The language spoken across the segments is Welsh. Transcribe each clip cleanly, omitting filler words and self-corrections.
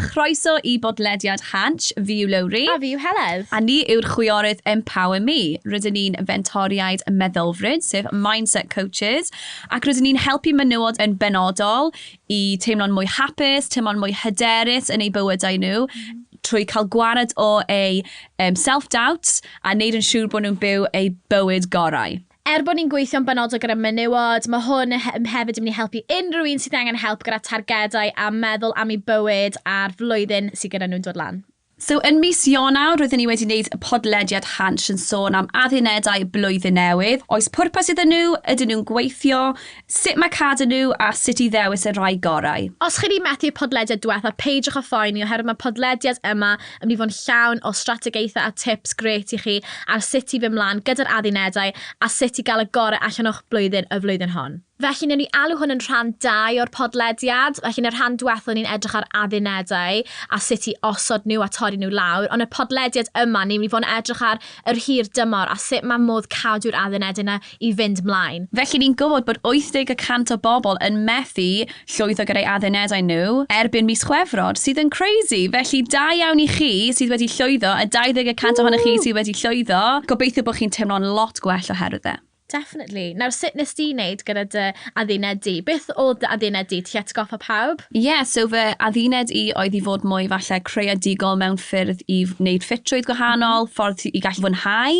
chroeso i bodlediad Hansh. Fi yw Lowri. A fi yw Heledd. A ni yw'r chwiorydd Empower Me. Rydyn ni'n fentoriaid meddylfryd, sef mindset coaches, ac rydyn ni'n helpu menywod yn benodol i teimlo'n mwy hapus, teimlo'n mwy hyderus yn eu bywydau nhw, trwy cael gwared o eu self-doubt a wneud yn siŵr bod nhw'n byw eu bywyd gorau. Er bod ni'n gweithio'n benodol gyda menywod, mae hwn hefyd yn mynd i helpu unrhyw un sydd angen help gyda targedau a meddwl am eu bywyd a'r flwyddyn sydd gyda nhw'n dod lan. So, yn mis Ionawr, roeddwn ni wedi gwneud y podlediad Hansh yn sôn am addunedau blwyddyn newydd. Oes pwrpas iddyn nhw? Ydyn nhw'n gweithio? Sut mae cadw nhw a sut i ddewis y rhai gorau? Os chi wedi methu y podlediad diwetha, peidiwch â phoeni oherwydd mae podlediad yma yn mynd i fod yn llawn o strategaethau a tips grêt i chi ar sut i fynd mlaen gyda'r addunedau a sut i gael y gorau allan o'ch blwyddyn y flwyddyn hon. Felly, newn ni alw hwn yn rhan 2 o'r podlediad. Felly, yn y rhan diwethaf, ni'n edrych ar addunedau a sut i osod nhw a torri nhw lawr. Ond y podlediad yma, ni'n mynd i fod yn edrych ar yr hir dymor a sut mae modd cadw'r addunedau yna i fynd mlaen. Felly, ni'n gwybod bod 80% o bobl yn methu llwyddo gyda'i addunedau nhw erbyn mis Chwefror, sydd yn crazy. Felly, da iawn i chi sydd wedi llwyddo, a 20% ohonoch chi sydd wedi llwyddo. Gobeithio bod chi'n teimlo'n lot gwell oherwydd e. Definitely. Nawr, sut nes di wneud gyda dy adduned di? Beth oedd dy adduned di? Ti atgoffa pawb? Ie, yeah, so fy adduned i oedd i fod mwy falle creadigol mewn ffyrdd i wneud ffitrwydd gwahanol, ffordd i gallu fwynhau.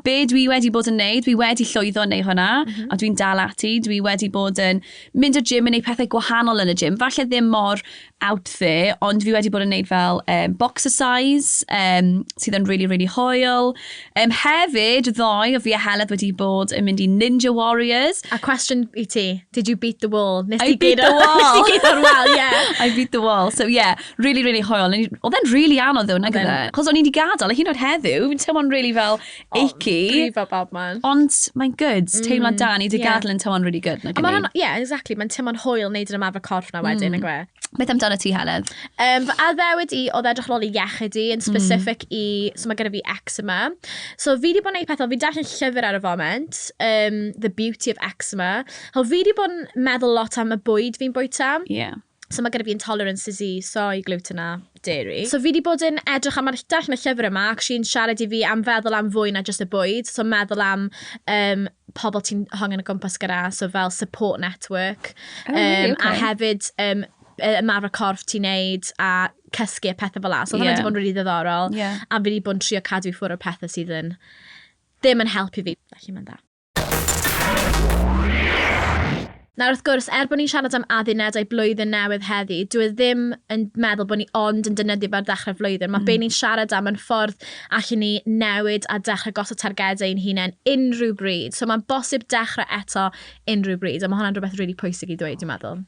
Be dwi wedi bod yn wneud, dwi wedi llwyddo yn wneud hwnna, a dwi'n dal ati. Dwi wedi bod yn mynd i'r gym yn gwneud pethau gwahanol yn y gym. Falle ddim mor out there, ond fi wedi bod yn wneud fel boxercise, sydd yn really, really hwyl. Hefyd, ddoe, o fi a Heledd wedi bod yn mynd i Ninja Warriors. A cwestiwn i ti, did you beat the wall? Nes I ti beat gyd the wall. Nes ti gyd o'r wal, yeah. I beat the wall. So yeah, really, really hwyl. Oedd e'n really anodd ddo, nag oedd e? Chos o'n i wedi gadael, a hyd yn oed heddiw, fi'n teimlo'n really fel achy. Brifo bob man. Ond mae'n good, teimlad da, ni wedi gadael yn teimlo'n really good, nag A o'n ma' i? hwnna'n, yeah, exactly, mae'n teimlo'n hwyl wneud yr ymarfer corff na wedyn, nag yw e? Beth amdano ti, Heledd? Fy addewid i oedd edrych yn ôl i iechyd i, yn specific i, so mae gyda fi eczema. So fi wedi bod yn gwneud pethau, fi'n darllen llyfr ar y foment, The Beauty of Eczema. So fi wedi bod yn meddwl lot am y bwyd fi'n bwyta. So mae gyda fi intolerances i soy, gluten a dairy. So fi wedi bod yn edrych am, darllen y llyfr yma, actually yn siarad i fi am feddwl am fwy na just y bwyd. So meddwl am pobl ti'n hongian o gwmpas gyda, so fel support network. Oh, really? A hefyd ymarfer corff ti'n neud a cysgu a pethau fel la. So oedd hwnna wedi bod yn really ddiddorol. A fi wedi bod yn trio cadw i ffwrdd o'r pethau sydd yn ddim yn helpu fi. Felly mae'n dda. Nawr wrth gwrs, er bod ni'n siarad am addunedau blwyddyn newydd heddi, dwi ddim yn meddwl bod ni ond yn defnyddio fe ar ddechrau'r flwyddyn. Mae be ni'n siarad am yn ffordd allan ni newid a dechrau gosod targedau ein hunain unrhyw bryd. So mae'n bosib dechrau eto unrhyw bryd, a mae hwnna'n rhywbeth really pwysig i ddweud, dwi'n meddwl.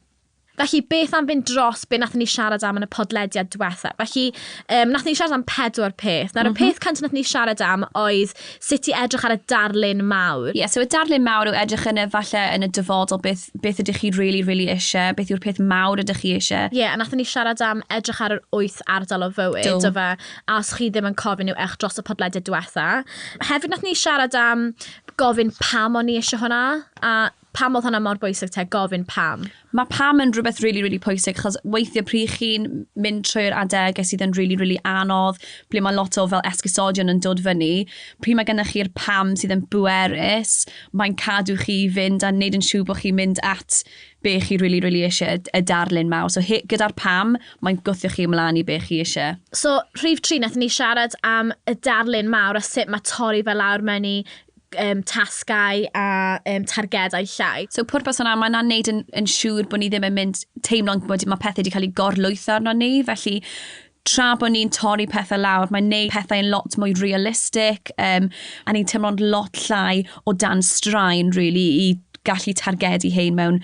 Felly, beth am fynd dros be nathon ni siarad am yn y podlediad diwetha? Felly, nathon ni siarad am pedwar peth. Nawr, y peth cyntaf nathon ni siarad am oedd sut i edrych ar y darlun mawr. Ie, yeah, so y darlun mawr yw edrych yn y, falle yn y dyfodol beth ydych chi really, really eisiau, beth yw'r peth mawr ydych chi eisiau. Ie, yeah, a nathon ni siarad am edrych ar yr 8 ardal o fywyd, o fe, a os chi ddim yn cofio nhw, ewch dros y podlediad diwetha. Hefyd nathon ni siarad am gofyn pam o'n i eisiau hwnna, a pam oedd hwnna mor bwysig te, gofyn pam? Mae pam yn rhywbeth really, really pwysig, achos weithiau pryd chi'n mynd trwy'r adegau sydd yn really, really anodd, ble mae lot o fel esgusodion yn dod fyny, pryd mae gennych chi'r pam sydd yn bwerus, mae'n cadw chi i fynd a wneud yn siŵr bod chi'n mynd at be chi really, really eisiau, y darlun mawr. So gyda'r pam, mae'n gwthio chi ymlaen i be chi eisiau. So, rhif 3, nathon ni siarad am y darlun mawr a sut mae torri fe lawr mewn i tasgau a targedau llai. So pwrpas hwnna, mae hwnna'n neud yn siŵr bod ni ddim yn mynd teimlo'n bod mae pethau wedi cael ei gorlwytho arno ni, felly tra bod ni'n torri pethau lawr, mae'n neud pethau yn lot mwy realistic, a ni'n teimlo'n lot llai o dan straen, really, i gallu targedu hein mewn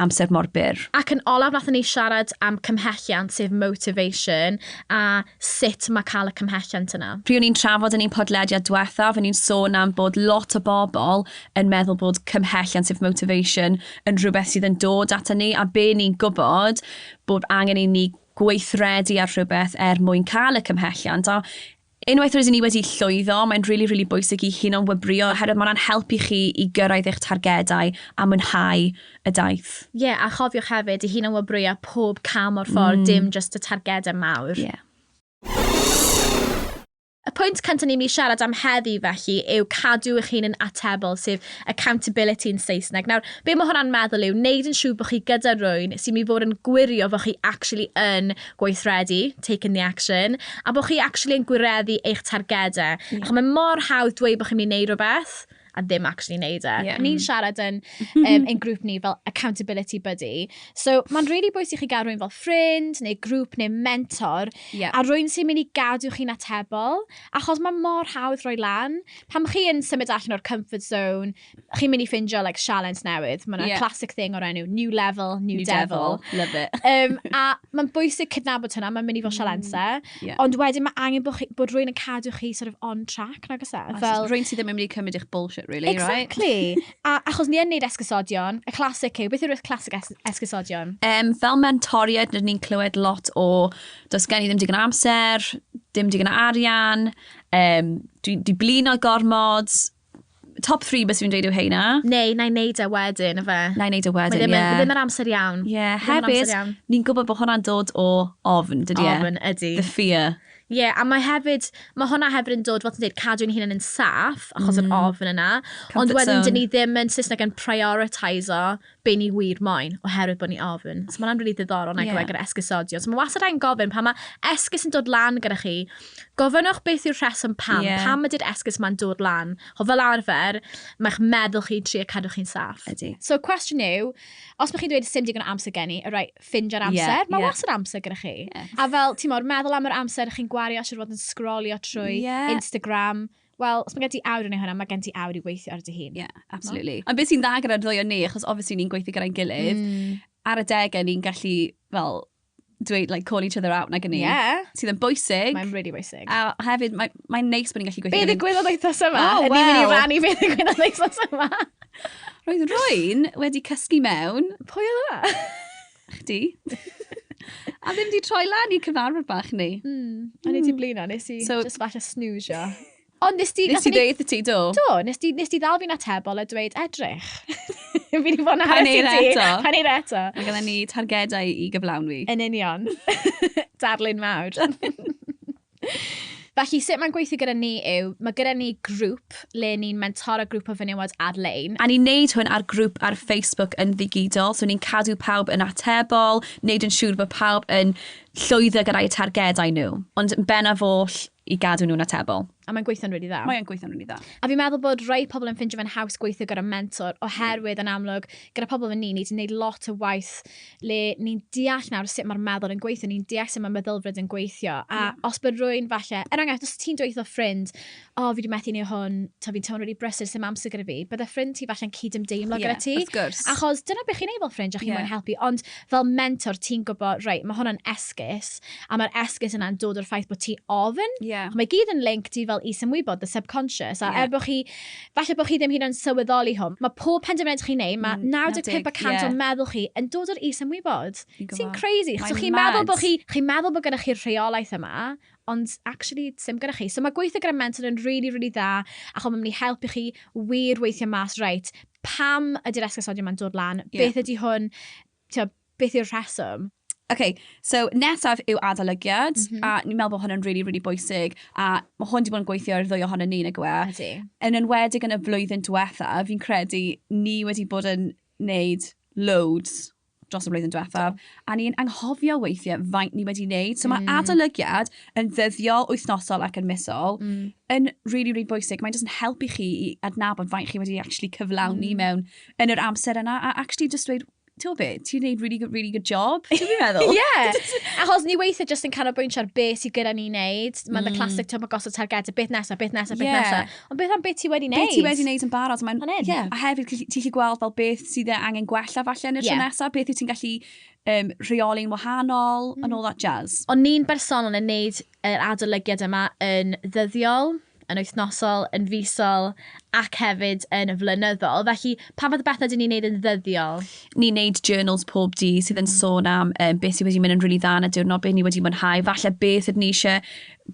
amser mor byr. Ac yn olaf, nathon ni siarad am cymhelliant, sef motivation, a sut mae cael y cymhelliant yna. Pryd o'n i'n trafod yn ein podlediad diwethaf, o'n i'n sôn am bod lot o bobl yn meddwl bod cymhelliant, sef motivation, yn rhywbeth sydd yn dod ato ni, a be ni'n gwybod bod angen i ni gweithredu ar rhywbeth er mwyn cael y cymhelliant. A Unwaith rydyn ni wedi llwyddo, mae'n really, really bwysig i hunan wybrio, oherwydd mae'n helpu chi i gyrraedd eich targedau a mwynhau y daith. Ie, yeah, a chofiwch hefyd i hunan wybrio pob cam o'r ffordd, dim just y targedau mawr. Y pwynt cyntaf ni'n mynd i siarad am heddi felly yw cadw eich hun yn atebol, sef accountability yn Saesneg. Nawr, be mae hwnna'n meddwl yw wneud yn siŵr bod chi gyda rhywun sy'n mynd i fod yn gwirio fod chi actually yn gweithredu, taking the action, a bod chi actually yn gwireddu eich targedau. Yeah. Achos mae mor hawdd dweud bod chi'n mynd i wneud rhywbeth, a ddim actually wneud e. Ni'n siarad yn ein grŵp ni fel accountability buddy. So mae'n really bwysig chi gael rhywun fel ffrind, neu grŵp, neu mentor, a rhywun sy'n mynd i gadw chi'n atebol, achos mae mor hawdd rhoi lan. Pam chi yn symud allan o'r comfort zone, chi'n mynd i ffindio like, sialens newydd. Mae'n classic thing o'r enw new level, new devil. Love it. A mae'n bwysig cydnabod hynna, mae'n mynd i fod sialensau. Ond wedyn mae angen bod rhywun yn cadw chi sort of on track, nag oes e? Fel rhywun sydd ddim yn mynd i cymryd eich bullshit, really, exactly. Right? A achos ni yn neud esgusodion, y classic yw, beth yw'r classic esgusodion? Fel mentoriaid, rydyn ni'n clywed lot o, does gen i ddim digon amser, dim digon arian, dwi blino gormod. Top 3 bys fi'n dweud yw heina. Neu, na i neud e wedyn, ife? Na i neud e wedyn, ie. Mae ddim yr amser iawn. Ie, hefyd, ni'n gwybod bod hwnna'n dod o ofn, dydy e? Ofn, ydy. The fear. Ie, yeah, a mae hefyd, mae hwnna hefyd yn dod, fel ti'n dweud, cadw'n hunain yn saff, achos yr ofn yna. Ond wedyn, dyn ni ddim yn Saesneg yn prioritiso be ni wir moyn, oherwydd bod ni ofn. So mae hwnna'n really ddiddorol nag yw e gyda esgusodion. So mae wastad angen gofyn, pan mae esgus yn dod lan gyda chi, gofynnwch beth yw'r rheswm pam. Pam ydy'r esgus ma'n dod lan? O fel arfer, mae'ch meddwl chi trio cadw chi'n saff. Ydy. So cwestiwn yw, os mae chi'n dweud sim digon o amser gen i, right, ffindio'r amser. Mae wastad amser gyda chi. A fel, ti'n modd, meddwl am yr amser chi'n gwario siŵr fod yn scrollio trwy Instagram. Wel, os mae gen ti awr yn ei hwnna, mae gen ti awr i weithio ar dy hun. Yeah, absolutely. No? Ond beth sy'n dda gyda'r ddwy o ni, achos obviously ni'n gweithio gyda'n gilydd, ar adegau ni'n gallu, fel, dweud, like, call each other out nag ni. Yeah. Sydd yn bwysig. Mae'n really bwysig. A hefyd, mae'n neis bod ni'n gallu gweithio. Be ddigwyddodd wythnos yma? Oh, well. Ni'n mynd i rannu be ddigwyddodd wythnos yma. Roedd rwy'n wedi cysgu mewn. Pwy oedd yma? Chdi. A ddim di troi lan i cyfarfod bach ni. O'n i di blino, nes i just falle snoozio. Ond nes ti... Nes ti dweud ti, do? Do, nes ti ddal fi'n atebol a dweud edrych. Fi wedi bod yn aros i ti. Pan eir eto. Mae gyda ni targedau i gyflawnwi. Yn union. Darlun mawr. Felly, sut mae'n gweithio gyda ni yw, mae gyda ni grŵp le ni'n mentora grŵp o fenywod ar-lein. A ni'n neud hwn ar grŵp ar Facebook yn ddigidol, so ni'n cadw pawb yn atebol, neud yn siŵr bod pawb yn llwyddo gyda'i targedau nhw. Ond yn bennaf oll i gadw nhw'n atebol. A mae'n gweithio'n really dda. Mae'n gweithio'n really dda. A fi'n meddwl bod rai pobl yn ffindio fe'n haws gweithio gyda mentor, oherwydd yn amlwg, gyda pobl fel ni, ni wedi gwneud lot o waith le ni'n deall nawr sut mae'r meddwl yn gweithio, ni'n deall sut mae meddylfryd yn gweithio. A os bod rhywun falle, er enghraifft, os ti'n dweud wrth ffrind, o, fi wedi methu neud hwn, ta fi'n teimlo'n really brysur, sim amser gyda fi, bydde ffrind ti falle'n cydymdeimlo gyda ti. Wrth gwrs. Achos dyna beth chi'n neud fel ffrind, a chi'n moyn helpu. Ond fel mentor, ti'n gwybod, reit, mae hwnna'n esgus, a mae'r esgus yna'n dod o'r ffaith bod ti ofn. Mae gyd yn linked i fel isymwybod, the subconscious. A er bod chi, falle bod chi ddim hyd yn sylweddoli hwn, mae pob penderfyniad chi'n neud, mae 95% o meddwl chi yn dod o'r isymwybod. Sy'n crazy. So chi'n meddwl bod chi'n meddwl bod gyda chi'r rheolaeth yma, ond actually sim gyda chi. So mae gweithio gyda mentor yn really, really dda, achos mae'n mynd i helpu chi wir weithio mas, reit, pam ydy'r esgusodion ma'n dod lan, beth ydy hwn, beth yw'r rheswm? Okay, so nesaf yw adolygiad, a ni'n meddwl bod hwn yn really, really bwysig, a mae hwn wedi bod yn gweithio ar ddwy ohono ni, nag yw e? Ydy. Yn enwedig yn y flwyddyn diwethaf, fi'n credu ni wedi bod yn neud loads dros y flwyddyn diwethaf, a ni'n anghofio weithiau faint ni wedi wneud. So mae adolygiad yn ddyddiol, wythnosol ac yn misol yn really, really bwysig. Mae'n jyst yn helpu chi i adnabod faint chi wedi actually cyflawni mewn yn yr amser yna, a actually just dweud, ti'n gwybod beth, ti'n gwneud really good, really good job, ti'n fi'n meddwl? Ie, achos ni weithiau jyst yn canolbwyntio ar beth sydd gyda ni wneud. Mae'n the classic, ti'n gosod targedau, beth nesaf, beth nesaf, beth nesaf. Ond beth am beth ti wedi wneud? Beth ti wedi wneud yn barod. Fan hyn. A hefyd, ti'n gallu gweld fel beth sydd angen gwella falle yn y tro nesaf, beth yw ti'n gallu rheoli'n wahanol, and all that jazz. Ond ni'n bersonol yn wneud yr adolygiad yma yn ddyddiol, yn wythnosol, yn fisol, ac hefyd yn flynyddol. Felly, pa fath o bethau dyn ni'n neud yn ddyddiol? Ni'n neud journals pob dydd sydd yn sôn am beth sydd wedi mynd yn rili dda yn y diwrnod, beth ni wedi mwynhau, falle beth ydyn ni eisiau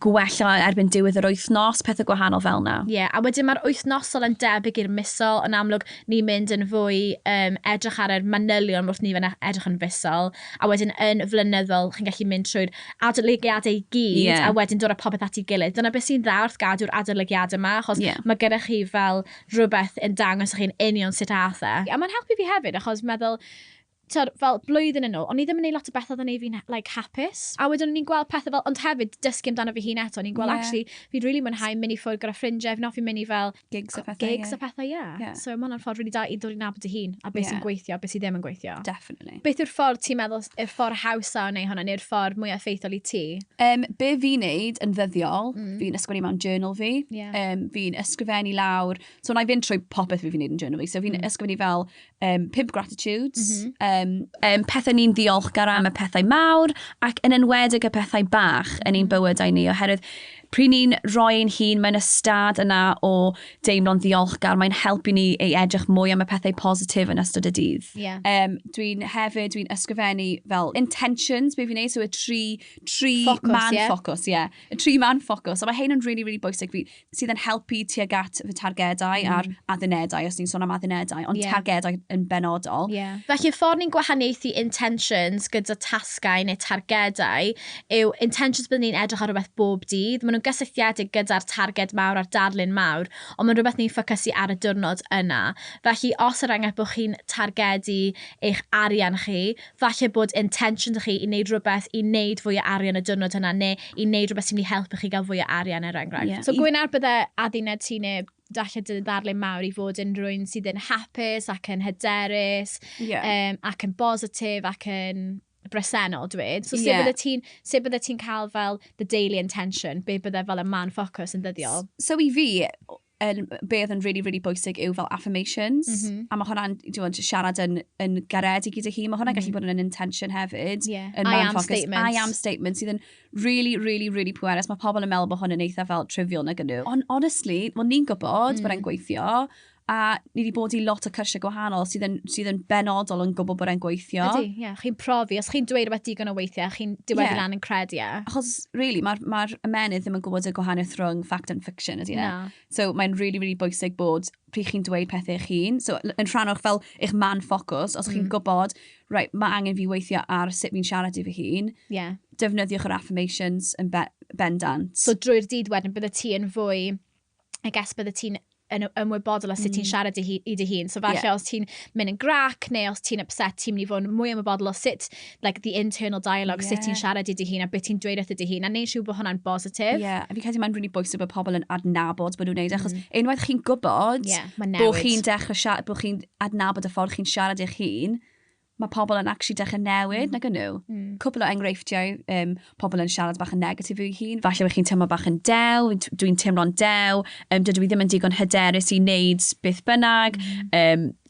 gwella erbyn diwedd yr wythnos, pethau gwahanol fel 'na. Ie, a wedyn mae'r wythnosol yn debyg i'r misol. Yn amlwg, ni'n mynd yn fwy edrych ar yr manylion wrth ni fynd edrych yn fisol, a wedyn yn flynyddol, chi'n gallu mynd trwy'r adolygiadau i gyd, a wedyn dod â popeth at ei gilydd. Dyna beth sy'n dda wrth gadw'r adolygiadau yma, achos mae gyda chi fel rhywbeth yn dangos i chi'n union sut ath e. A mae'n helpu fi hefyd, achos meddwl, t'od, fel blwyddyn yn ôl, o'n i ddim yn neud lot o bethau oedd yn neud fi'n, like, hapus. A wedyn o'n i'n gweld pethau fel, ond hefyd dysgu amdano fy hun eto, o'n i'n gweld actually, fi'n really mwynhau mynd i ffwrdd gyda ffrindiau, fi'n hoffi mynd i fel gigs a pethau. Gigs a pethau, ie. Yeah. So mae hwnna'n ffordd really da i ddod i nabod dy hun, a beth sy'n gweithio, a beth sydd ddim yn gweithio. Definitely. Beth yw'r ffordd ti'n meddwl, y ffordd hawsa o wneud hwnna, neu'r ffordd mwy effeithiol i ti? Be fi'n neud yn ddyddiol, fi'n ysgrifennu mewn journal fi. Fi'n ysgrifennu lawr, so na i fynd trwy popeth fi fi'n neud yn journal fi. So fi'n ysgrifennu fel pump gratitudes, pethau ni'n ddiolchgar am, y pethau mawr, ac yn enwedig y pethau bach yn ein bywydau ni, oherwydd pryd ni'n rhoi ein hun mewn ystad yna o deimlo'n ddiolchgar, mae'n helpu ni i edrych mwy am y pethau positif yn ystod y dydd. Dwi'n hefyd, dwi'n ysgrifennu fel intentions, be fi'n neud, so y tri Ffocws, man ie? Ffocws, ie. Y tri man ffocws. So mae hyn yn really, really bwysig fi, sydd yn helpu tuag at fy targedau a'r addunedau, os ni'n sôn am addunedau, ond targedau yn benodol. Yeah. Felly, y ffordd ni'n gwahaniaethu intentions gyda tasgau neu targedau yw intentions byddwn ni'n edrych ar rhywbeth bob dydd. Maen nhw'n gysylltiedig gyda'r targed mawr a'r darlun mawr, ond mae'n rhywbeth ni'n ffocysu ar y diwrnod yna. Felly, os er enghraifft bod chi'n targedu eich arian chi, falle bod intention chi i wneud rhywbeth i wneud fwy o arian y diwrnod yna, neu i wneud rhywbeth sy'n mynd i helpu chi gael fwy o arian, er enghraifft. So Gwynar, bydde adduned ti neu dalle dy ddarlun mawr i fod yn rhywun sydd yn hapus ac yn hyderus ac yn bositif ac yn bresennol, dweud. So sut bydde ti'n cael fel the daily intention? Be bydde fel y man focus yn ddyddiol? So i fi, yn, be oedd yn really, really bwysig yw fel affirmations. A mae hwnna'n, ti'n gwbod, siarad yn garedig i dy hun. Mae hwnna'n gallu bod yn intention hefyd. Yn I man am focus. Statements. I am statement sydd yn really, really, really pwerus. Mae pobl yn meddwl bod hwn yn eitha fel trivial nag nhw. Ond honestly, wel, ni'n gwybod bod e'n gweithio. A ni wedi bod i lot o cyrsiau gwahanol sydd yn benodol yn gwybod bod e'n gweithio. Ydy, ie. Yeah. Chi'n profi. Os chi'n dweud rhywbeth digon o weithiau, chi'n diweddu lan yn credu e. Achos, really, mae'r ymennydd ddim yn gwybod y gwahaniaeth rhwng fact and fiction, ydy e? Na. So mae'n really, really bwysig bod pryd chi'n dweud pethau eich hun. So yn rhan o'ch fel eich man focus, os chi'n gwybod, right, mae angen fi weithio ar sut fi'n siarad i fy hun, defnyddiwch yr affirmations yn bendant. So drwy'r dydd wedyn, bydde ti yn fwy, I guess bydde ti'n yn ymwybodol o sut ti'n siarad i dy hun. So falle os ti'n mynd yn grac neu os ti'n upset, ti'n mynd i fod yn mwy ymwybodol o sut, like the internal dialogue, sut ti'n siarad i dy hun a beth ti'n dweud wrth dy hun, a neud siŵr bod hwnna'n bositif. Ie, yeah, a fi'n credu mae'n really bwysig bod pobl yn adnabod bod nhw'n neud, achos unwaith chi'n gwybod Ie, mae'n bod newid. chi'n dechrau siarad, bod chi'n adnabod y ffordd chi'n siarad i'ch hun, mae pobl yn actually dechrau newid, nag nhw. Cwpl o enghreifftiau, pobl yn siarad bach yn negatif i'w hun. Falle bod chi'n teimlo bach yn dew, dwi'n teimlo'n dew, dydw i ddim yn digon hyderus i wneud beth bynnag.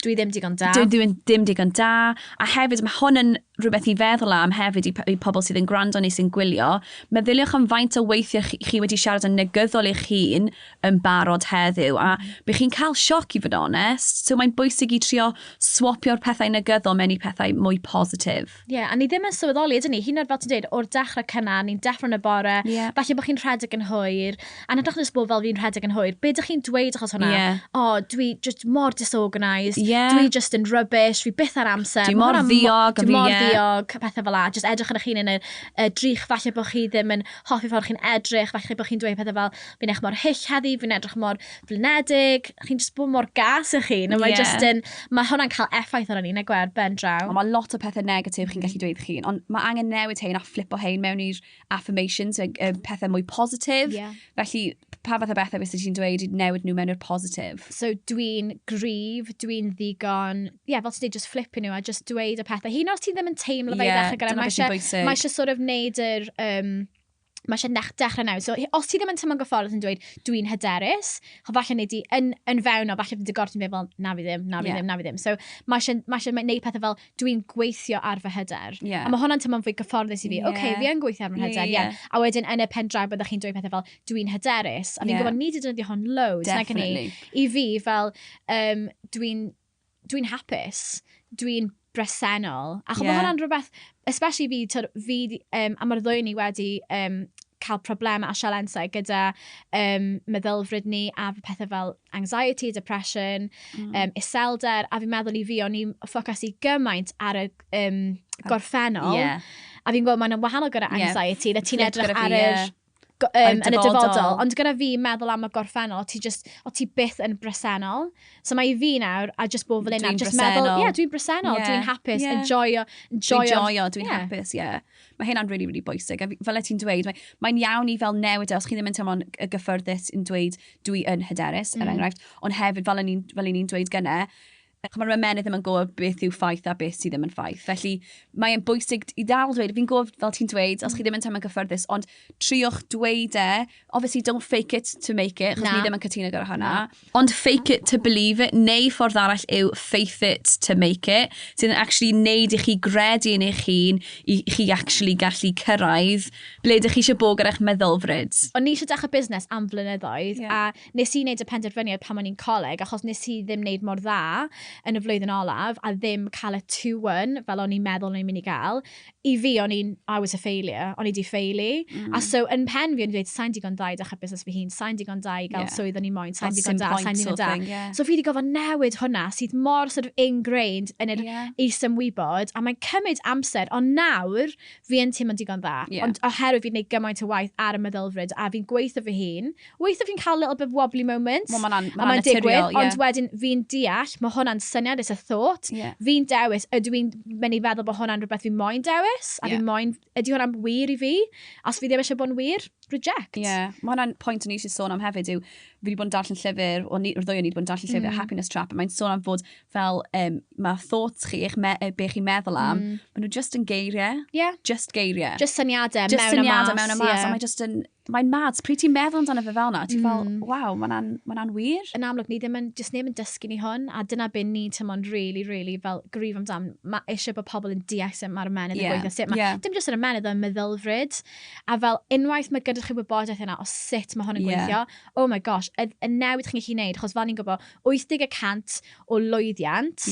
Dwi ddim digon da. Dwi ddim digon da. A hefyd, mae hwn yn rhywbeth i feddwl am hefyd i pobl sydd yn gwrando neu sy'n gwylio. Meddyliwch am faint o weithiau chi wedi siarad yn negyddol eich hun yn barod heddiw. A by chi'n cael sioc, i fod yn onest. So mae'n bwysig i trio swapio'r pethau negyddol mewn i pethau mwy positif. Ie, yeah, a ni ddim yn sylweddoli, ydyn ni, hyd yn oed fel ti'n dweud, o'r dechrau cynnar, ni'n deffro yn y bore, falle bod chi'n rhedeg yn hwyr, a nad jyst bod fel fi'n rhedeg yn hwyr, be ydych chi'n dweud achos hwnna? "O, oh, dwi just mor disorganised, dwi just yn rubbish, fi byth ar amser." Dwi Ma' mor hwnna ddiog, a Dwi mor fi, ie. ddiog, pethau fel la. Just edrych ar eich hun yn y drych, falle bod chi ddim yn hoffi ffordd chi'n edrych, falle bod chi'n dweud pethau fel, "Fi'n edrych mor hyll heddi, fi'n edrych mor flinedig," chi'n just bod mor gas i'ch hun, a mae just yn, mae hwnna'n cael effaith arno ni, na gwer, ben draw. Ond mae lot o pethau negatif chi'n gallu dweud chi, ond mae angen newid hein a flipo hein mewn i'r affirmations, y pethau mwy positif. Felly, pa fath o bethau fysa ti'n dweud i newid nhw mewn i'r positif? So dwi'n gryf, dwi'n ddigon, ie, yeah, fel ti'n dweud, just flipio nhw a just dweud y pethau. Hyn os ti ddim yn teimlo fe i Ie, ddechrau gyda, dyna mae beth sy'n eisiau bwysig. mae eisiau sort of neud yr, Mae eisiau dechrau newid. So, os ti ddim yn teimlo'n gyfforddus yn dweud, "Dwi'n hyderus," cho falle nei di yn fewn o, falle fydd dy gorff ti'n meddwl fel, "Na fi ddim, na fi ddim, na fi ddim." So, mae eisiau gwneud pethau fel, "Dwi'n gweithio ar fy hyder." A mae hwnna'n teimlo'n fwy gyfforddus i fi. Yeah. Okay, fi yn gweithio ar fy hyder, yeah. A wedyn yn y pen draw byddwch chi'n dweud pethau fel, "Dwi'n hyderus." A fi'n gwybod ni wedi defnyddio hwn loads. Definitely. I fi fel, dwi'n hapus, dwi'n bresennol. Achos mae hwnna'n rhywbeth, especially fi, twyd, fi, a mae'r ddwy ni wedi cael problemau a sialensau gyda meddylfryd ni a pethau fel anxiety, depression, iselder, a fi'n meddwl i fi, o'n i'n ffocysu gymaint ar y gorffennol. A fi'n gwybod mae'n wahanol gyda anxiety, na ti'n edrych ar yr yn y dyfodol. Ond gyda fi meddwl am y gorffennol, ti just, o ti byth yn bresennol. So mae i fi nawr, a just bod fel yna, just meddwl, ie, yeah, dwi'n bresennol, dwi'n hapus, enjoyo, enjoyo. Dwi'n joio, dwi'n hapus, ie. Yeah. Mae hynna'n really, really bwysig. A fel y ti'n dweud, mae'n iawn i fel newid e, os chi ddim yn teimlo'n gyffyrddus yn dweud "Dwi yn hyderus", er enghraifft, ond hefyd fel ni'n dweud gynnau, mae'r ymennydd ddim yn gwybod beth yw ffaith a beth sydd ddim yn ffaith. Felly mae'n bwysig i dal dweud, fi'n gwybod fel ti'n dweud, os chi ddim yn teimlo'n gyffyrddus, ond triwch dweud e, obviously don't fake it to make it, chos ni ddim yn cytuno gyda hwnna. Ond fake it to believe it, neu ffordd arall yw faith it to make it, sydd yn actually neud i chi gredu yn eich hun, i chi actually gallu cyrraedd ble ydych chi eisiau bod gyda'ch meddylfryd. O'n i eisiau dechrau busnes am flynyddoedd, a nes i wneud y penderfyniad pan o'n i'n coleg, achos nes i ddim wneud mor dda yn y flwyddyn olaf, a ddim cael y 2-1 fel o'n i'n meddwl o'n i'n mynd i gael. I fi, o'n i'n, I was a failure, o'n i di ffaelu. A so, yn pen fi, o'n i'n dweud, "Sa'n digon da i dechrau busnes fy hun, sa'n digon da i gael swydd o'n i'n moyn, sa'n digon da, sa'n digon da." So fi wedi gofod newid hwnna, sydd mor sort of ingrained yn yr is-ymwybod, a mae'n cymryd amser, ond nawr, fi yn teimlo'n digon dda. Ond oherwydd fi'n gwneud gymaint o waith ar y meddylfryd, a fi'n gweithio fy hun, weithio fi'n cael little bit of wobbly moments, Well, ma a mae'n digwydd, ond wedyn fi'n deall, mae hwnna'n syniad, it's a thought. Fi'n dewis, ydw i'n mynd i feddwl bod hwnna'n rhywbeth fi'n moyn dewis, a fi'n moyn, ydy hwnna'n wir i fi? Os fi ddim eisiau bod yn wir, reject. Yeah. Mae hwnna'n pwynt o'n i eisiau sôn am hefyd yw, fi wedi bod yn darllen llyfr, o ni, ddwy o'n i wedi bod yn darllen llyfr, Happiness Trap, a mae'n sôn am fod fel, mae thoughts chi, eich be chi'n meddwl am, maen nhw just yn geiriau. Just geiriau. Just syniadau just mewn syniadau mewn a mas. A mae just yn, mae'n mad. Pryd ti'n meddwl amdano fe fel 'na, ti'n fel, "Waw, mae hwnna'n wir." Yn amlwg, ni ddim yn, just ddim yn dysgu ni hwn, a dyna be ni'n teimlo'n really, really fel gryf amdan. Mae eisiau bod pobl yn deall sut mae'r ymennydd yn gweithio, sut mae, dim jyst yr ymennydd, ond meddylfryd. A fel unwaith mae gyda chi wybodaeth yna o sut mae hwn yn gweithio, oh my gosh, y newid chi'n gallu gwneud, achos fel ni'n gwybod, 80% o lwyddiant,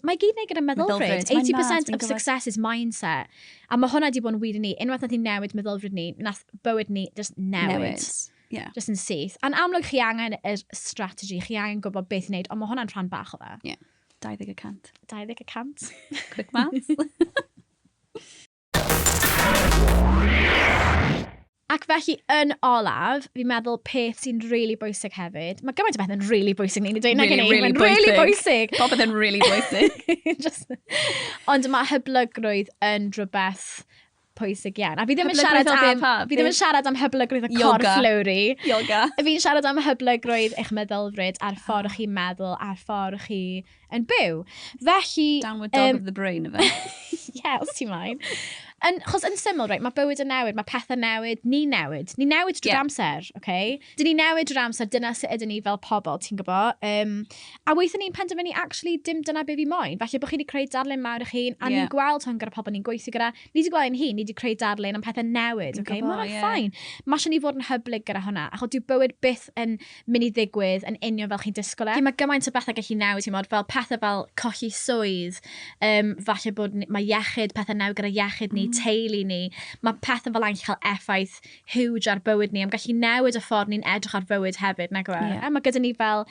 mae gyd wneud gyda meddylfryd. 80% of success is mindset. A mae hwnna wedi bod yn wir i ni. Unwaith nath ni newid meddylfryd ni, nath bywyd ni just newid. Newid. Just yn syth. A'n amlwg chi angen y strategy, chi angen gwybod beth i wneud, ond mae hwnna'n rhan bach o fe. Yeah. 20%. 20%. Quick maths. Ac felly, yn olaf, fi'n meddwl peth sy'n really bwysig hefyd. Mae gymaint o beth yn really bwysig ni'n dweud, really, really, really really bwysig. Popeth yn really bwysig. Just, ond mae hyblygrwydd yn rhywbeth pwysig iawn. A fi ddim yn siarad am, fi ddim yn siarad am hyblygrwydd y corff, Lowri. Yoga. Fi'n siarad am hyblygrwydd eich meddylfryd a'r ffordd chi'n meddwl a'r ffordd chi yn byw. Felly... Downward dog of the brain, ife? Yeah, os ti'n moyn. Yn, chos yn syml, right, mae bywyd yn newid, mae pethau newid, ni newid. Ni newid drwy'r amser, okay? Dyn ni newid drwy'r amser, dyna sut ydyn ni fel pobl, ti'n gwybod? A weithio ni'n penderfynu, actually, dim dyna be fi moyn. Falle bod chi wedi creu darlun mawr eich hun, a ni'n gweld hwn gyda pobl ni'n gweithio gyda. Ni wedi gweld ein hun, ni wedi creu darlun am pethau newid, okay? Mae hwnna'n fine. Mae eisiau ni fod yn hyblyg gyda hwnna, achos dyw bywyd byth yn mynd i ddigwydd yn union fel chi'n disgwyl e. Mae gymaint o bethau gallu newid, ti'n modd, fel pethau fel colli swydd, falle bod mae iechyd, pethau newid gyda iechyd ni, teulu ni. Mae pethau fel angen cael effaith huge ar bywyd ni, am gallu newid y ffordd ni'n edrych ar fywyd hefyd, nag yw e? Yeah. A mae gyda ni fel,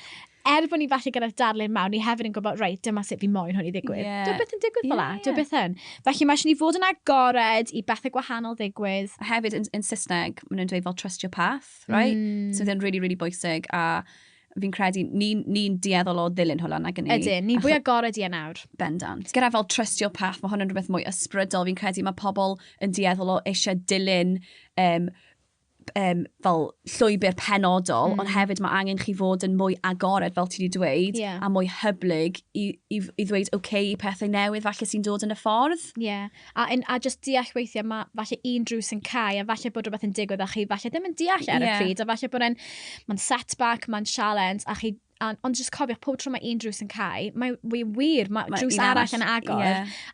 er bod ni falle gyda'r darlun mawr, ni hefyd yn gwybod, reit, dyma sut fi moyn hwn i ddigwydd. Dyw byth yn digwydd fel 'na, dyw byth yn. Felly mae eisiau ni fod yn agored i bethau gwahanol ddigwydd. A hefyd, yn Saesneg, maen nhw'n dweud fel "trust your path", right? So yn really, really bwysig. A fi'n credu, ni'n ni dueddol o ddilyn hwnna, nag ni? Ydyn, ni'n fwy agored i e nawr. Bendant. Gyda fel "trust your path", mae hwn yn rhywbeth mwy ysbrydol. Fi'n credu mae pobl yn dueddol o eisiau dilyn fel llwybr penodol, ond hefyd mae angen chi fod yn mwy agored, fel ti wedi dweud, a mwy hyblyg i ddweud okay i pethau newydd falle sy'n dod yn y ffordd. Ie, yeah. A just deall weithiau mae falle un drws yn cau a falle bod rhywbeth yn digwydd a chi falle ddim yn deall ar y pryd a falle bod e'n mae'n setback, mae'n challenge a chi ond just cofiwch, pob tro mae un drws yn cau, mae wir, mae drws arall yn agor,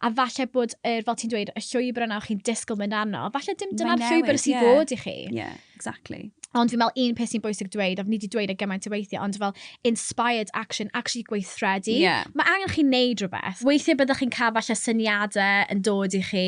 a falle bod, fel ti'n dweud, y llwybr yna o'ch chi'n disgwyl mynd arno, falle dim dyna'r llwybr sydd fod i chi. Yeah, exactly. Ond fi'n meddwl un peth sy'n bwysig dweud, a ni wedi dweud e gymaint o weithiau, ond fel inspired action, actually gweithredu. Mae angen chi wneud rhywbeth. Weithiau byddwch chi'n cael falle syniadau yn dod i chi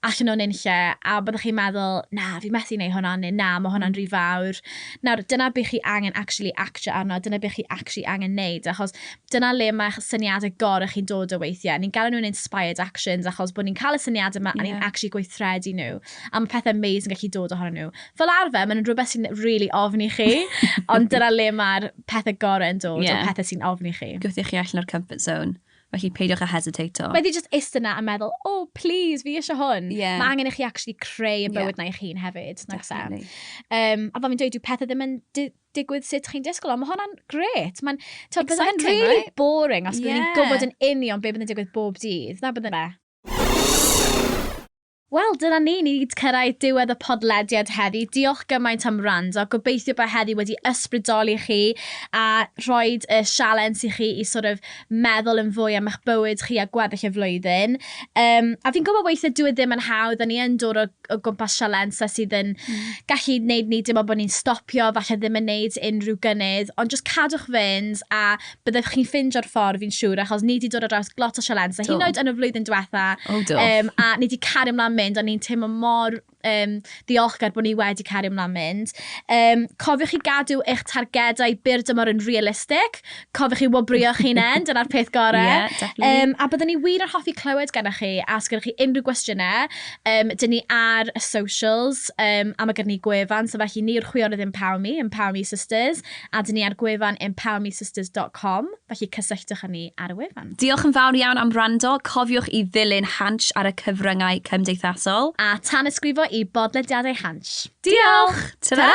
allan o'n unlle, a byddwch chi'n meddwl, "Na, fi methu wneud hwnna," neu "Na, mae hwnna'n rhy fawr." Nawr, dyna beth chi angen actually actio arno, dyna beth chi actually angen wneud, achos dyna le mae'ch syniadau gorau chi'n dod o weithiau. Ni'n galw nhw'n inspired actions, achos bod ni'n cael y syniadau yma a ni'n actually gweithredu nhw. A mae pethau amazing gallu dod ohonyn nhw. Fel arfer, maen nhw'n rhywbeth sy'n really ofni chi, ond dyna le mae'r pethau gorau yn dod, o pethau sy'n ofni chi. Gwthio chi allan o'r comfort zone. Felly peidiwch â hesitato. Wedi just ista na a meddwl, "Oh, please, fi eisiau hwn." Mae angen i chi actually creu y bywyd na i'ch hun hefyd. Nag oes e? Definitely. A fel fi'n dweud, dyw pethau ddim yn digwydd sut chi'n disgwyl, ond mae hwnna'n gret. Mae'n, bydde fe'n Exciting, really right? boring os byddwn ni'n gwybod yn union beth bydd yn digwydd bob dydd. Na bydde fe. Wel, dyna ni, ni wedi cyrraedd diwedd y podlediad heddi. Diolch gymaint am wrando. Gobeithio bod heddi wedi ysbrydoli chi a rhoi y sialens i chi i sort of meddwl yn fwy am eich bywyd chi a gweddill y flwyddyn. A fi'n gwybod weithiau dyw e ddim yn hawdd, a ni yn dod o gwmpas sialensau sydd yn gallu wneud ni dim ond bod ni'n stopio, falle ddim yn wneud unrhyw gynnydd, ond just cadwch fynd a byddwch chi'n ffindio'r ffordd, fi'n siŵr, achos ni wedi dod ar draws lot o sialensau, hyd yn oed yn y flwyddyn diwetha. Oh, do. A ni wedi cario ymlaen mynd, a ni'n teimlo mor ddiolchgar bod ni wedi cario ymlaen mynd. Cofiwch chi gadw eich targedau byr dymor yn realistig. Cofiwch chi wobrwyo'ch hunain, dyna'r peth gorau. Yeah, definitely. A byddwn ni wir yn hoffi clywed gennych chi, a os gennych chi unrhyw gwestiynau, dyn ni ar y socials, a mae gen ni gwefan, so felly ni yw'r chwiorydd Empower Me, Empower Me Sisters, a dyn ni ar gwefan empowermesisters.com, felly cysylltwch â ni ar y wefan. Diolch yn fawr iawn am wrando. Cofiwch i ddilyn Hansh ar y cyfryngau cymdeithasol. A tanysgrifo i bodlediadau Hansh. Diolch! Ta-ra!